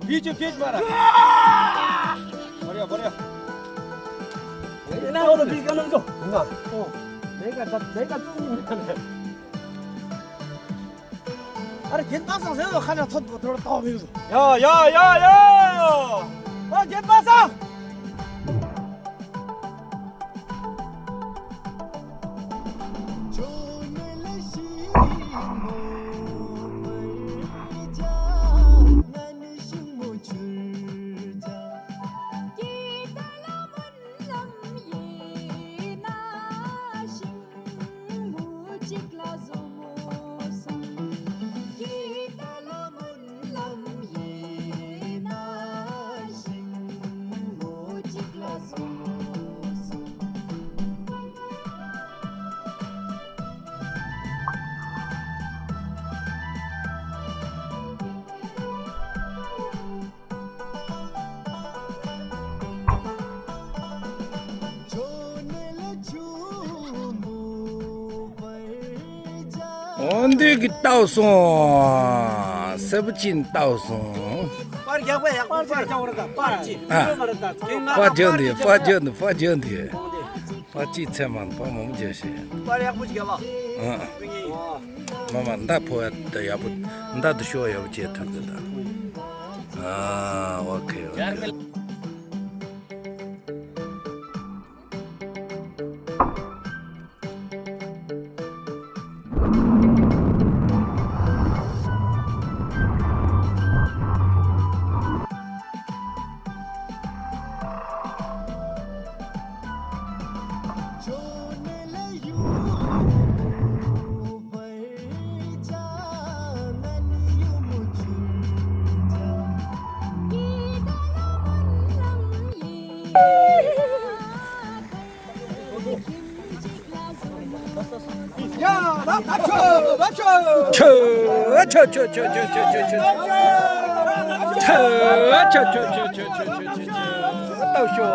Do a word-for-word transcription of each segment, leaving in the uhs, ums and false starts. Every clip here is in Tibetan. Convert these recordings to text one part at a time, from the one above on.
Bicho, bicho, para. Bariya, bariya. Ina, ora, bicho, no, no. No. Venga, venga, tú. Ahora, ¿quién pasa? ¿Se lo jala todo, todo, todo, todo? Ya, ya, ya, ya. Ah, ¿quién pasa? འོ་འདི་གི་བཏགས་སོང་། སེར་པོ་ཅིག་བཏགས་སོང་། པར་རྒྱག་པ་ཡག་པོ་པར་རྒྱག་པར་ད་པར་ཅིག་ཨ། པར་རྒྱག་འདི་པར་རྒྱག་འདི་པར་རྒྱག་འདི། པར་ཅིག་ཚད་མ་པར་མང་པོ་རྒྱག་ཤེས། པར་ཡག་པོ་ཅིག་རྒྱག་ཨ། མ་མ་མདའ་ཕོ་ཡ་ད་ཡག་པོ། མདའ་དུ་ཤོག་ཡག་པོ་བྱེད་ཐུབ་གི་ད། ཨ། ཨོ་ཁེ་ཨོ་ཁེ། ཆོ་ཆོ་ཆོ། ཏོ་ཤོ། ཏོ་ཤོ།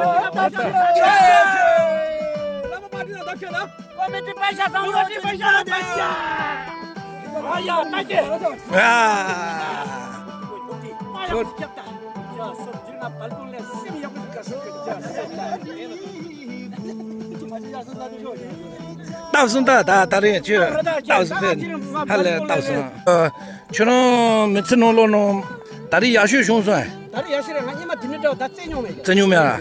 སྟག་སུང་ད་ད་ད་རེད་ཁྱོད། སྟག་སུང་ཕེབས་ཧ་ལས་སྟག་སུང་། ཨ། ཁྱོད་རང་མི་ཚེ་ནང་ལོགས་ནང་ད་རེས་ཡག་ཤོས་བྱུང་སོང་ཨེ། ད་རེས་ཡག་ཤོས་རེད། ང་སྔོན་མ་དེ་འདྲ་འདྲ་བོ་ད་རྩེད་མྱོང་མེད་ཀི། རྩེད་མྱོང་མེད་ཨ།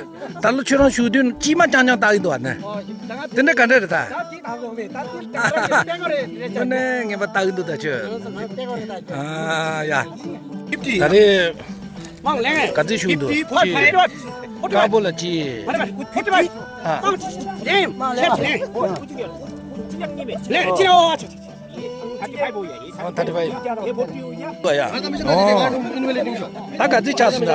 ད་ལོ་ཁྱོད་རང་བཞུགས་དུས་དཀྱིལ་མ་རྐྱང་རྐྱང་བཏགས་ཡིན་འདུག་ཨ་ནི། ཨོ་ད་དེ་འདྲ་ག་འདྲ་རེད་ད། ད་དེ་ག་གོ་མེད་ད། དེ་ལྟ་ག་རེད་ལྟ་ག་རེད་རེད། ཁྱོད་ནས་ངན་པ་བཏགས་ཡིན་འདུག་ད་ཁྱོད། ལྟ་ག་རེད་ད་ཁྱོད། ཨ་ཡ། ད་རེས་མང་ལེ། ག་ཚོད་བྱུང་འདུག་ཕོ་ཕ་ཡི་རོ། དཀར་པོ་ལ་ཅི། ཕོ་ཕ་ཕོ་ཕ། ཨ། མང་ལེ། ལེ་ཅི་རོ། ཨ་ཐ་ཐི་ཕ་ཡི། ཨོ་ཡ། ཨོ། ད་ག་ཚོད་ཆགས་སོང་ད།